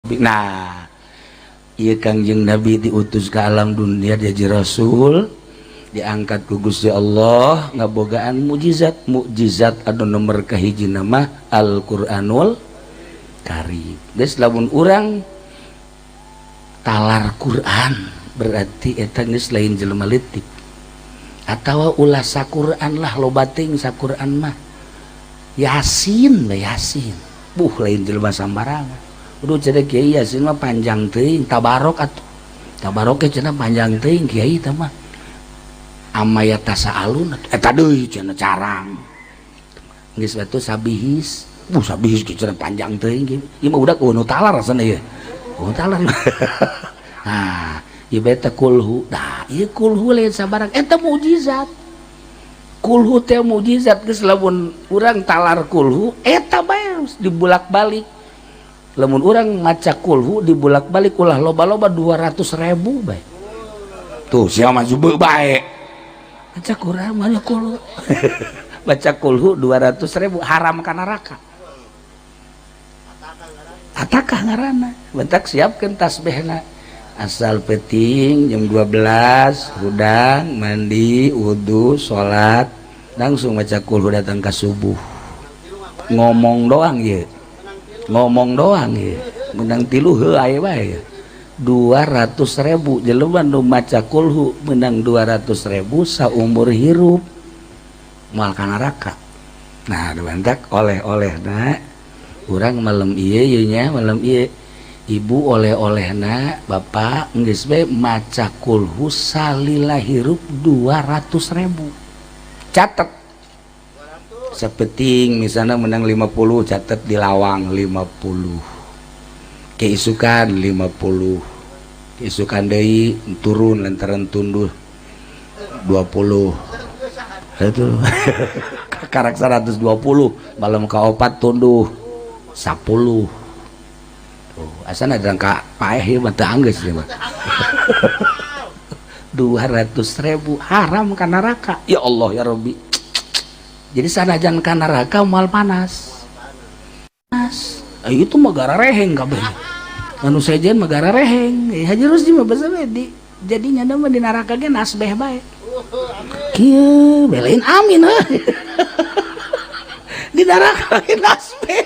Nah, ieu Kangjeng Nabi diutus ke alam dunia jadi rasul, diangkat ku Gusti Allah ngabogaan mukjizat. Mukjizat anu nomor kahiji nama Al-Qur'anul Karim. Geus, lamun urang talar Quran berarti eta geus lain jelema leutik atawa ulah saquran lah, loba teuing saquran mah. Yasin we, Yasin, buh, lain jelema sambarangan. Udah cenah kiai, Yasin mah panjang teuing. Tabarok atuh, tabarok ge cenah panjang teuing, kiai, tah mah amaya tasaalun eta deui cenah carang. Geus batu sabihis, buh, sabihis ge cenah panjang teuing. Ieu mah udah nu talar rasana ieu. Oh, talar. Nah, ieu beta kulhu. Dah, ieu kulhu lain sabarang, eta mukjizat. Kulhu teh mukjizat. Geus, lamun urang talar kulhu eta bae dibulak-balik, lamun urang maca kulhu dibulak-balik, ulah loba-loba, 200.000 bae. Tuh, siapa maju bae baca Quran, baca kulhu, baca kulhu 200.000 haram ka neraka. Atakah ngaranna. Bentak siapkeun tasbihna, asal peting jam 12 hudang, mandi, wudhu, salat, langsung baca kulhu datang ke subuh. Ngomong doang ya, ngomong doang ya, menang tilu heuh aya bae 200.000. Jelema nu maca kulhu menang 200.000 saumur hirup moal ka neraka. Nah, bantak oleh-oleh na urang malam ieu, ieu nya malam ieu, ibu, oleh-olehna bapak, geus bae maca kulhu salila hirup 200.000. Catet sapeting misalnya menang 50, catet di lawang 50, keisukan 50, keisukan deui turun lantaran tunduh 20, itu karak 120. Malam kaopat tunduh 10. Tuh, asana ada ka paeh ieu mah teu anggeus ieu mah. 200.000 haram ka neraka. Ya Allah ya Rabbi. Jadi sanajan ka neraka moal panas. Panas. Eh, itu mah garareheng kabeh. Anu sejen mah garareheng. Eh, Haji Rusdi mah basa di jadi nyanda mah di neraka ge nasbeh bae. Kieu belain amin heuh. Di neraka ge nasbeh.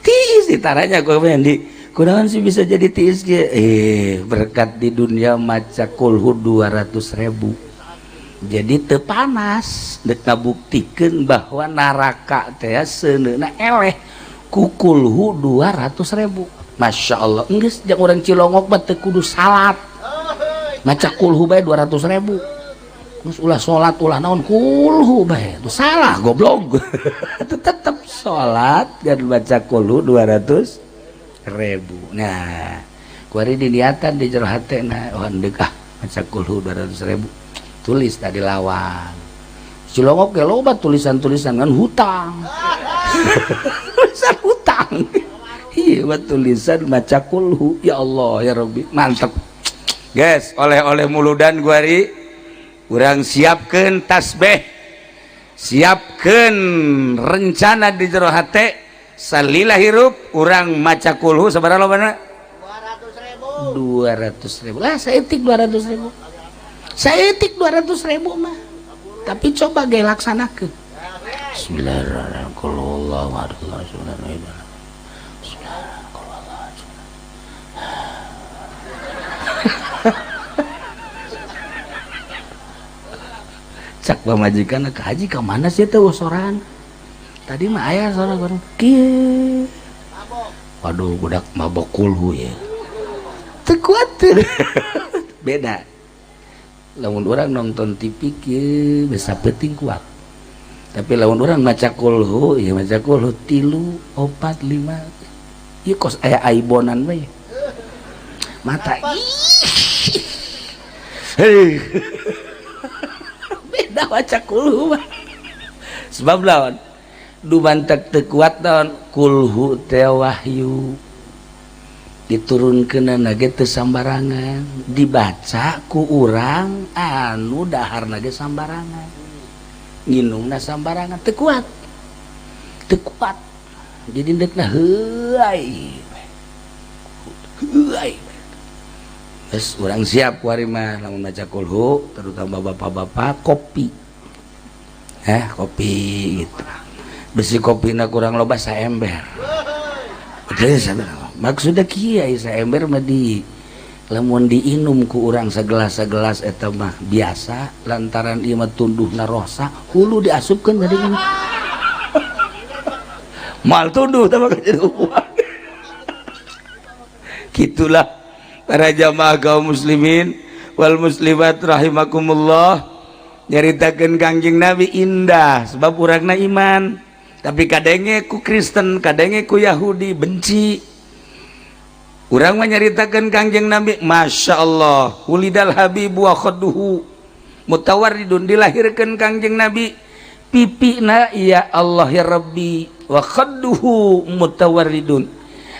Tiis ditaranya gua di kunaon sih bisa jadi tiis ge? Eh, berkat di dunia maca kulhu 200.000 jadi teu panas. Dek ngabuktikeun bahwa neraka teh seuneuna eleh ku kulhu 200.000. Masya Allah. Geus, jeung urang Cilongok mah teu kudu salat, maca kulhu bae 200.000. Terus ulah salat, ulah naon, kulhu bae. Itu salah, goblok. Tetep salat dan baca kulhu 200.000. Nah, kuari diniatan di jero hatena, oh, ndek ah maca kulhu 200.000. Tulis tadi lawang. Cilongok ge loba tulisan-tulisan kan hutang, tulisan hutang. Iya, tulisan maca kulhu. Ya Allah ya Rabbi, mantep. Guys, oleh-oleh muludan guari, urang siapkan tasbih, siapkan rencana di jero hate, salila hirup urang maca kulhu sabaraha lobana? 200.000 lah. Saeutik 200.000, saeutik 200.000 mah, tapi coba ge laksanakeun. Bismillahirrahmanirrahim. Bismillahirrahmanirrahim. Cak pamajikan ke haji, ke mana sih tuh soran tadi mah aya soran bareng kieu. Waduh, budak mabok kulhu ya, teu kuat. Beda lamun orang nonton TV kieu, bisa penting kuat, tapi lamun orang maca kulhu ya, maca kulhu tilu, opat, lima, ieu kos aya aibonan we mata. Ih, beda maca kulhu mah. Sebab lawan dumantek teu kuat naon, kulhu teh wahyu, diturunkeun ge teu sambarangan, dibaca ku urang anu daharna ge sambarangan, nginumna sambarangan, teu kuat, teu kuat. Jadi ndekna heuay. Heuay. Geus urang siap ku ari mah lamun maca kulhu, terutama bapak-bapak kopi. Kopi gitu. Besi kopina kurang loba saember. Betul maksudnya kieu saember mah di lamun diinum ku urang segelas-segelas eta mah biasa lantaran ieu mah tunduhna rosa hulu diasupkeun tadi kan. Mal tunduh teh mah jadi uang. Gitulah para jamaah kaum muslimin wal muslimat rahimakumullah, nyaritakeun Kangjeng Nabi indah sebab urangna iman, tapi kadenge ku Kristen, kadenge ku Yahudi benci. Urang mah nyaritakeun Kangjeng Nabi, Masya Allah, wulidal habibu wa khadduhu mutawarridun, dilahirkeun Kangjeng Nabi pipina ya Allah ya Rabbi, wa khadduhu mutawarridun,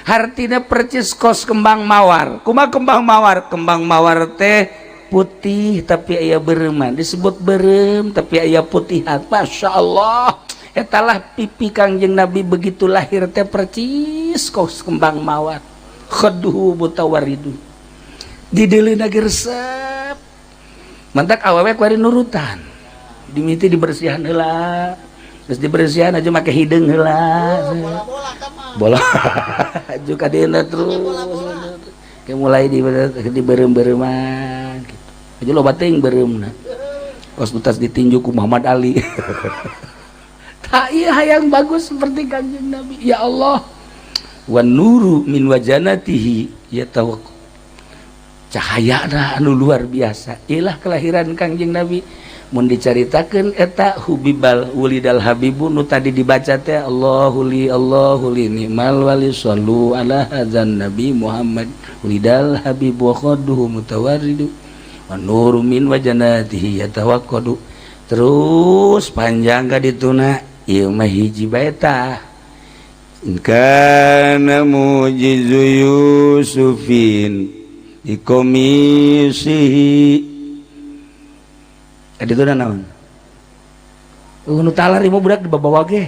hartina percis kos kembang mawar. Kumaha kembang mawar? Kembang mawar teh putih tapi aya bereuman, disebut berem tapi aya putihan. Masya Allah, etalah pipi Kangjeng Nabi begitu lahir teh percis kos kembang mawar. Khadduhu mutawarridun, dideuleuna ge resep, mantak awewe kuari nurutan, dimiti dibersihan heula, geus dibersihan aja make hideung heula, bola juga dieuna terus kayak mulai di berem-bereman gitu aja, loba teuing beureumna kos utas ditinju ku Muhammad Ali. Tak iya hayang bagus seperti Kangjeng Nabi. Ya Allah, wan nuru min wajanatihi yatawakku, cahayana anu luar biasa. Ilah kelahiran Kangjeng Nabi mun dicaritakeun eta hubibal wulidal habibu nu tadi dibaca teh, Allahu li Allahu li ni'mal wali sallu ala hadzan nabi Muhammad wulidal habibu wa khadduhu mutawarridu wan nuru min wajanatihi yatawaqqadu. Terus panjang ka dituna ieu mah hiji bae tah. In kana mujizu Yusufin dikomisihi tadi itu naon? Nu talar ieu budak dibawa ge.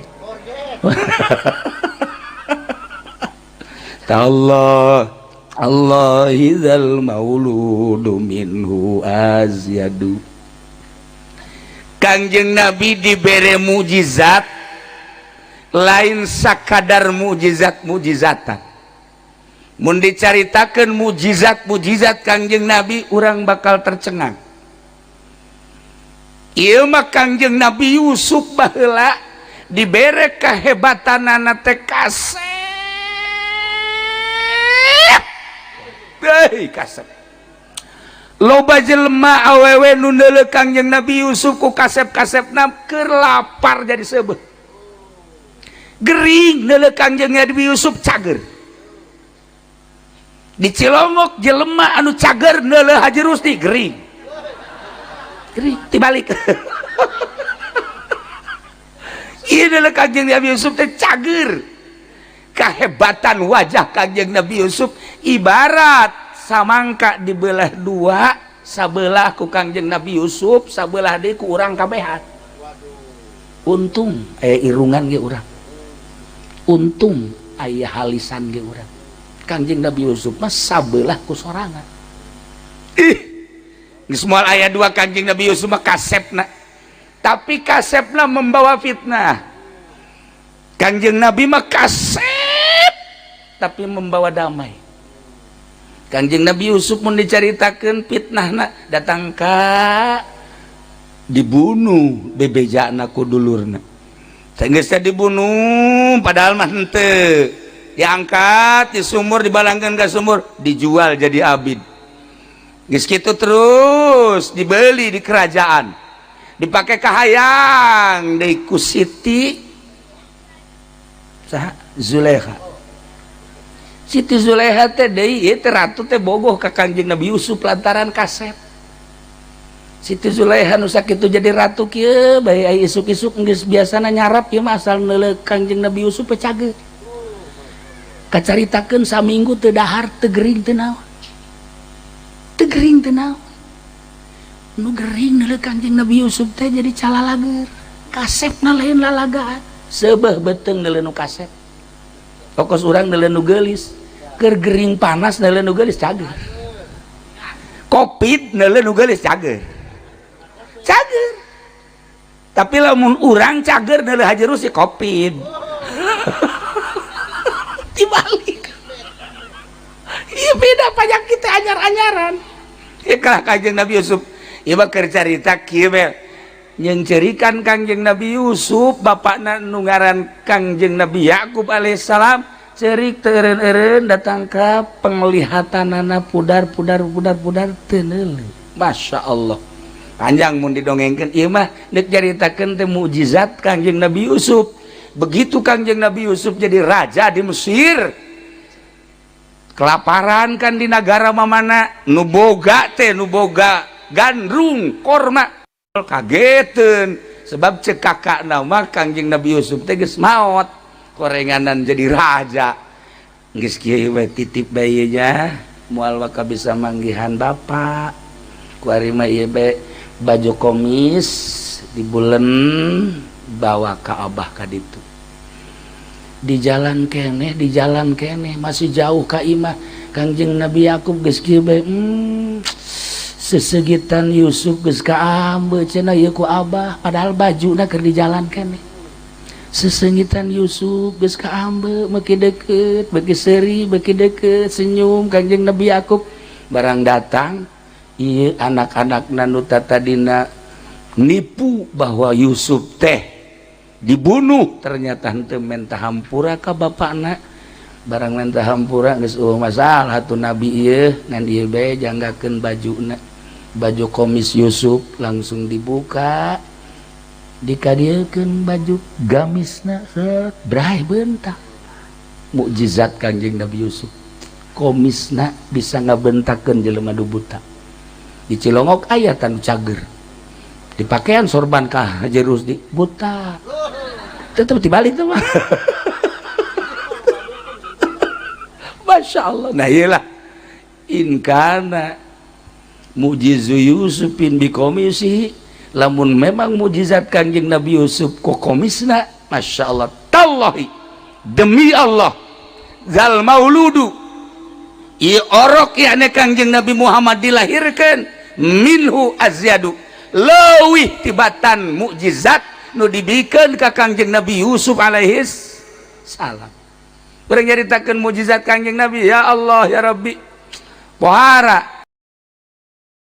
Allah Allah idzal mauludu minhu azyadu. Kangjeng Nabi dibere mujizat lain sakadar mujizat mujizatan. Mun dicaritakeun mujizat mujizat Kangjeng Nabi, urang bakal tercengang. Ieu mah Kangjeng Nabi Yusuf baheula dibere kehebatanana teh kasep. Hei kasep. Loba jelema awewe nu neuleuh Kangjeng Nabi Yusuf ku kasep-kasepna keur lapar jadi seubeuh. Gering neuleuh Kangjeng Nabi Yusuf cager. Di Cilongok jelema anu cager neuleuh Haji Rusdi gering. Gering tibalik. Ieu neuleuh Kangjeng Nabi Yusuf teh cager. Kehebatan wajah Kangjeng Nabi Yusuf ibarat samangka dibelah dua, sabelah ku Kangjeng Nabi Yusuf, sabelah deui ku urang kabehan. Untung aya irungan ge urang, untung aya halisan ge urang. Kangjeng Nabi Yusuf mah sabelah ku sorangan. Ih, geus moal aya dua Kangjeng Nabi Yusuf mah kasepna, tapi kasepna membawa fitnah. Kangjeng Nabi mah kasep tapi membawa damai. Kangjeng Nabi Yusuf mun dicaritakeun fitnahna datang ka dibunuh bebejana ku dulurna. Geus teh dibunuh padahal mah henteu, diangkat di sumur, dibalangkeun ka sumur, dijual jadi abid. Geus kitu terus dibeli di kerajaan, dipake kahayang deui ku Siti saha Zulaikha. Siti Zulaikha teh deui ieu teh ratu teh bogoh ka Kangjeng Nabi Yusuf lantaran kasep. Siti Zulaikha nu sakitu jadi ratu kieu bae ai isuk-isuk geus biasana nyarap ieu mah asal neuleuh Kangjeng Nabi Yusuf teh cager. Kacaritakeun saminggu teu dahar, teu gering teu naon. Teu gering teu naon. Nu gering neuleuh Kangjeng Nabi Yusuf teh jadi calalager. Kasepna lain lalagaan. Seubeuh beuteung neuleuh nu kasep. Pokos urang neuleuh nu geulis, keur gering panas neuleuh nu geulis cager. Covid neuleuh nu geulis cager. Cager. Tapi lamun urang cager neuleuh Haji Rusdi Covid. Dibalik. Iya beda panyakit anyar-anyaran. Ieu kalah Kanjeng Nabi Yusuf. Ieu mah keur carita kieu we. Nyeungceurikan Kangjeng Nabi Yusuf bapakna nu ngaran Kangjeng Nabi Yakub alaihissalam cerik teu eureun-eureun datang ka penglihatanana pudar pudar pudar pudar teu neuleuh. Masya Allah. Panjang mun didongengkeun ieu mah deuk caritakeun teh mukjizat Kangjeng Nabi Yusuf. Begitu Kangjeng Nabi Yusuf jadi raja di Mesir, kelaparan kan di negara mamana, nu boga teh nu boga gandrung korma kageteun sebab cek kakak nama Kangjeng Nabi Yusuf teh geus maot korenganan jadi raja. Geus kieu we titip bae nya moal waka bisa manggihan bapak. Kuari mah ieu bae baju komis dibulen bawa ka abah ka ditu. Di jalan keneh, di jalan keneh masih jauh ka imah Kangjeng Nabi Yakub geus kieu bae, sesegitan Yusuf geus kaambe cenah ieu ku abah, padahal bajuna keur di jalan keneh. Sesengitan Yusuf geus kaambe beuki deukeut, beuki seuri, beuki deukeut, senyum Kangjeng Nabi Yakub. Barang datang ieu anak-anak nu tadina nipu bahwa Yusuf teh dibunuh, ternyata henteu menta hampura ka bapakna. Barang menta hampura geus eueuh masalah tuh nabi ieu ngan ieu bae janggakeun bajuna. Baju komis Yusuf langsung dibuka, dikadiekeun baju gamisna, set bray bentak. Mukjizat Kangjeng Nabi Yusuf, komisna bisa ngabentakeun jelema nu buta. Di Cilongok aya tanu cager dipakean sorban ka Haji Rusdi buta tetep dibalik tuh mah. Masya Allah. Nah iyalah in kana mujizu Yusufin bikomisi, lamun memang mujizat Kangjeng Nabi Yusuf ku komisna, Masya Allah, tallahi demi Allah, zal mauludu ieu orok yakni Kangjeng Nabi Muhammad dilahirkan minhu azyadu leuwih tibatan mukjizat nu dibikeun ka Kangjeng Nabi Yusuf alaihis salam. Urang nyaritakeun mukjizat Kangjeng Nabi, ya Allah ya Rabbi, pohara.